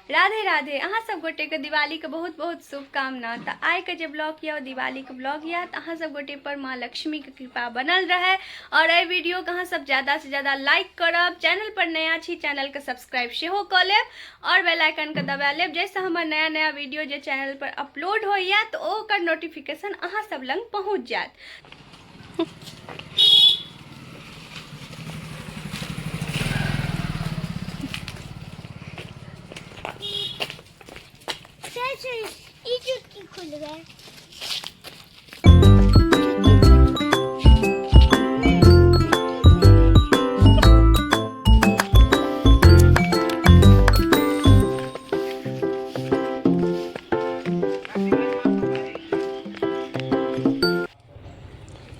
राधे राधे। अहाँ सब गोटे के दिवाली के बहुत बहुत शुभकामना। तो आइ के जे ब्लॉग यऽ दिवाली के ब्लॉग यऽ, तो अहाँ सब गोटे पर माँ लक्ष्मी के कृपा बनल रहे। और एहि वीडियो के अहाँ सब ज्यादा से ज्यादा लाइक करब, चैनल पर नया छी चैनल के सब्सक्राइब सेहो कऽ लेब और बेल आइकन के दबा लेब, जाहिसँ हमर नया नया वीडियो जे चैनल पर अपलोड होइए तो ओकर नोटिफिकेशन अहाँ सब लग पहुँच जायत। ई चुटकी खुल गए।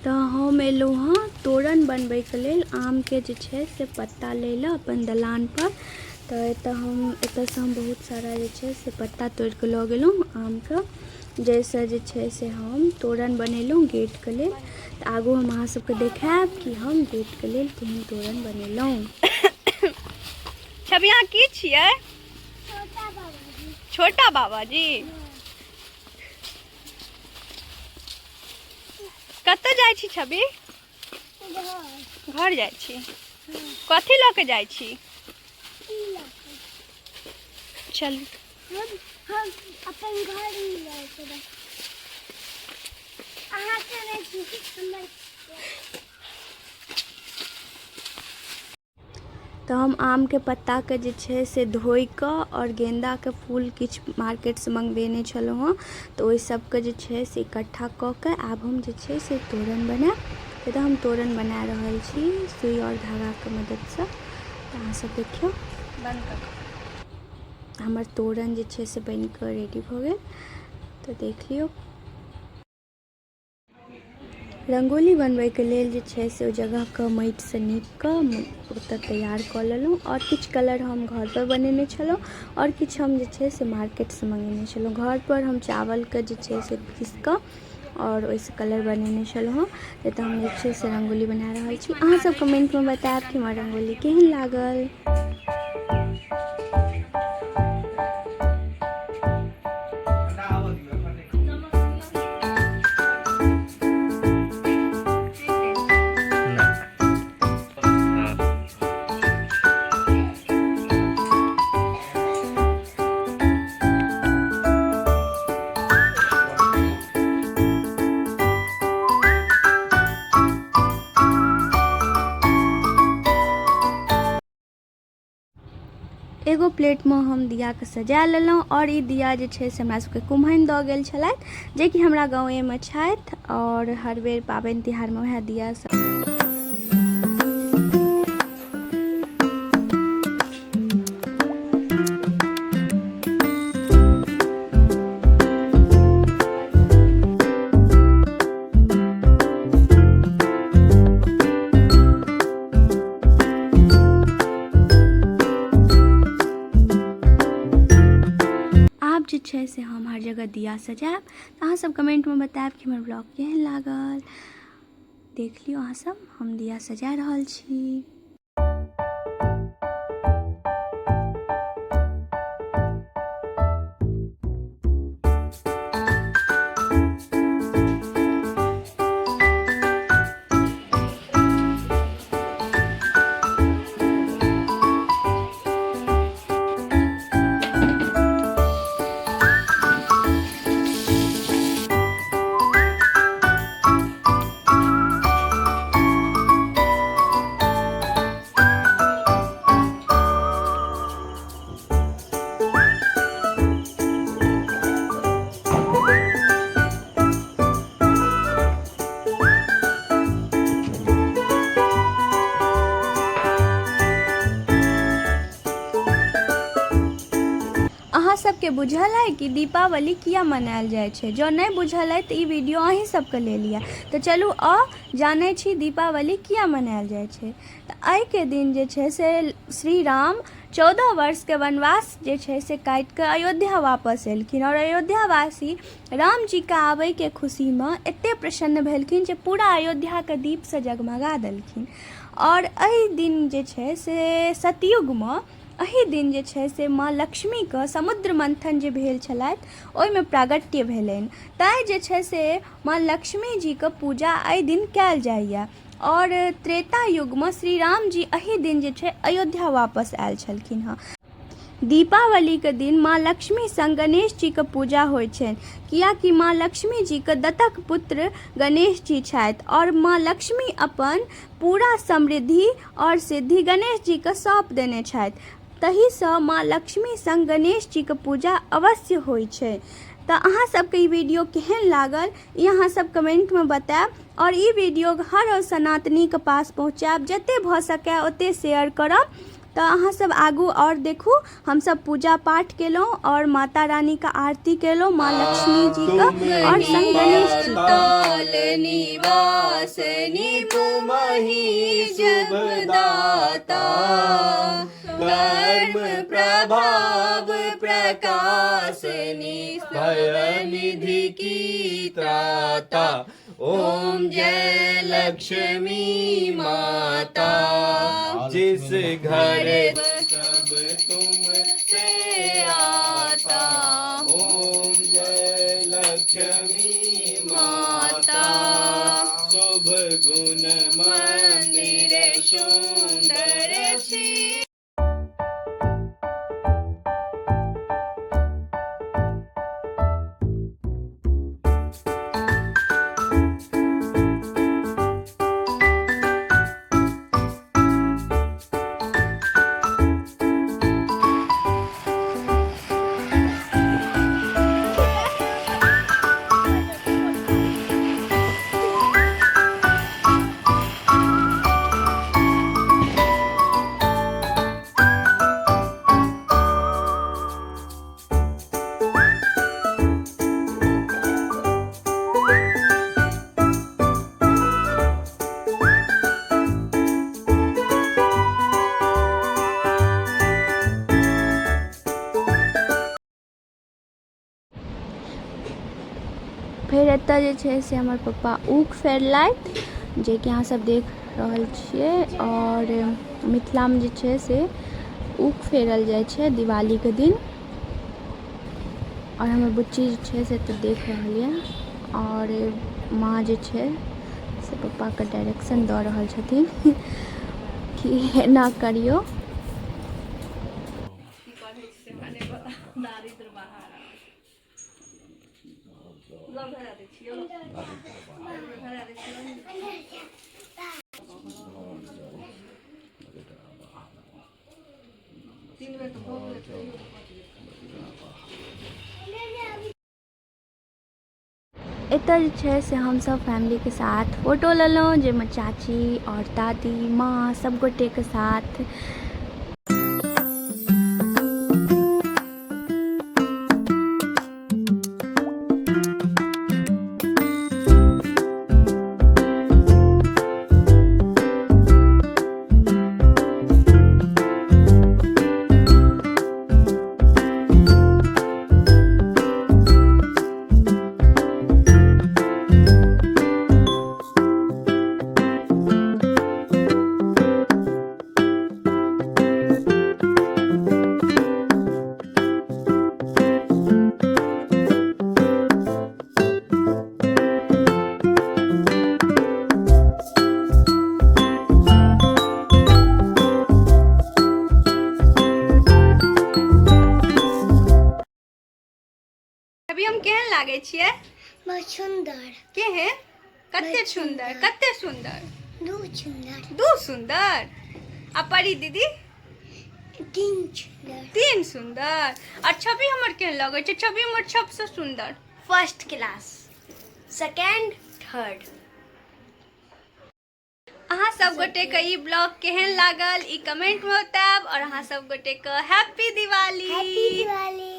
तऽ हम एलहुँ हँ तोरण बनबैके लेल आमके जे छै से पत्ता लै लए अपन दलानपर। तऽ एतऽ हम एतऽसँ हम बहुत सारा जे छै से पत्ता तोड़िकऽ लऽ गेलहुँ आमके, जाहिसँ जे छै से हम तोरण बनेलहुँ गेटके लेल। तऽ आगू हम अहाँ सबके देखायब कि हम गेटके लेल केहन तोरण बनेलहुँ। छवि, अहाँ की छियै? छोटा बाबाजी। छोटा बाबाजी? कतऽ जाइ छी छवि? घर जाइ छी। कथी लऽ के जाइ छी? चलू। हम अपन घर लऽ के अहाँ चलै छी हमर। तऽ हम आमके पत्ताके जे छै से धोइ कऽ आओर गेन्दाके फूल किछु मार्केटसँ मँगबेने छलहुँ हँ, तऽ ओहि सबके जे छै से इकट्ठा कऽ कऽ आब हम जे छै से तोरण बनायब। तऽ हम तोरण बना रहल छी सुइ आओर धागाके मदतिसँ। तऽ अहाँ सब देखियौ, हमर तोरण जे छै से बनि कऽ रेडी भऽ गेल। तऽ देख लियौ। रङ्गोली बनबैके लेल जे छै से ओहि जगहके माटिसँ नीप कऽ ओतऽ तैयार कऽ लेलहुँ। आओर किछु कलर हम घरपर बनेने छलहुँ आओर किछु हम जे छै से मार्केटसँ मङ्गेने छलहुँ। घरपर हम चावलके जे छै से पीस कऽ आओर ओहिसँ कलर बनेने छलहुँ हँ। एतऽ हम जे छै से रङ्गोली बना रहल छी। अहाँसभ कमेन्टमे बतायब कि हमर रङ्गोली केहन लागल। एगो प्लेटमे हम दियाके सजा लेलहुँ। आओर ई दिया जे छै से हमरा सबके कुम्हैन दऽ गेल छलथि, जेकि हमरा गाँवेमे छथि, आओर हर बेर पाबनि तिहारमे वएह दिया सब। आब जे छै से हम हर जगह दिया सजायब। तऽ अहाँ सब कमेंटमे बतायब कि हमर ब्लॉग केहन लागल। देख लियौ अहाँ सब, हम दिया सजा रहल छी। अहाँ सबके बुझल है कि दीपावली किया मनायल जाइ छै? जँ नहि बुझल है तऽ ई वीडियो अहीं सबके लेल यऽ। तऽ चलू आ जानै छी दीपावली किया मनायल जाइ छै। तऽ एहिके दिन जे छै से श्री राम 14 वर्षके वनवास जे छै से काटिकऽ अयोध्या वापस एलखिन, आओर अयोध्यावासी रामजीके आबैके खुशीमे एतेक प्रसन्न भेलखिन जे पूरा अयोध्याके दीपसँ जगमगा देलखिन। आओर एहि दिन जे छै से सतयुगमे एहि दिन जे छै से माँ लक्ष्मीके समुद्र मन्थन जे भेल छलथि ओहिमे प्रागट्य भेलनि। तैँ जे छै से माँ लक्ष्मी जीके पूजा एहि दिन कयल जाइए। आओर त्रेता युगमे श्री राम जी एहि दिन जे छै अयोध्या वापस आयल छलखिन हँ। दीपावलीके दिन माँ लक्ष्मी सङ्ग गणेश जीके पूजा होइ छनि, कियाकि माँ लक्ष्मी जीके दत्तक पुत्र गणेश जी छथि आओर माँ लक्ष्मी अपन पूरा समृद्धि आओर सिद्धि गणेश जीके सौंप देने छथि। तहीसँ माँ लक्ष्मी सङ्ग गणेश जीके पूजा अवश्य होइ छै। तऽ अहाँ सबके ई वीडियो केहन लागल ई अहाँ सब कमेन्टमे बतायब आओर ई वीडियो हर सनातनीके पास पहुँचायब, जते भऽ सकै ओते शेयर करब। तऽ अहाँ सब आगू आओर देखू, हमसब पूजा पाठ केलहुँ आओर माता रानीके आरती केलहुँ, माँ लक्ष्मी जीके आओर सङ्ग गणेश जीके। निवासिनी तुमहि शुभदाता, कर्म प्रभाव प्रकाशनी भय निधि की त्राता, ओम जय लक्ष्मी माता। जिस घर सब तुम से आता, ओम जय लक्ष्मी माता। शुभ गुण मंदिर सुंदर छी। फेर एतऽ जे छै से हमर पप्पा ऊख फेरलथि, जेकि अहाँ सब देख रहल छियै। आओर मिथिलामे जे छै से ऊख फेरल जाइ छै दिवालीके दिन। आओर हमर बुच्ची जे छै से एतऽ देख रहल यऽ आओर माँ जे छै से पप्पाके डायरेक्शन दऽ रहल छथिन कि एना करियौ। एतऽ जे छै से हमसब फैमिलीके साथ फोटो लेलहुँ, जाहिमे चाची आओर दादी माँ सब गोटेके साथ। अभी हम केहन लागै छियै? बहुत सुंदर। केहन? कते सुंदर? कते सुंदर? दू सुंदर। दू सुंदर। आ परी दीदी? तीन सुंदर। तीन सुंदर। आ छवि हमर केहन लगै छै? छवि हमर सबसँ सुंदर। First class, second, third. अहाँ सब गोटे के ई ब्लॉग केहन लागल ई कमेंट में बतायब और अहाँ सब गोटे के हैप्पी दिवाली। हैप्पी दिवाली।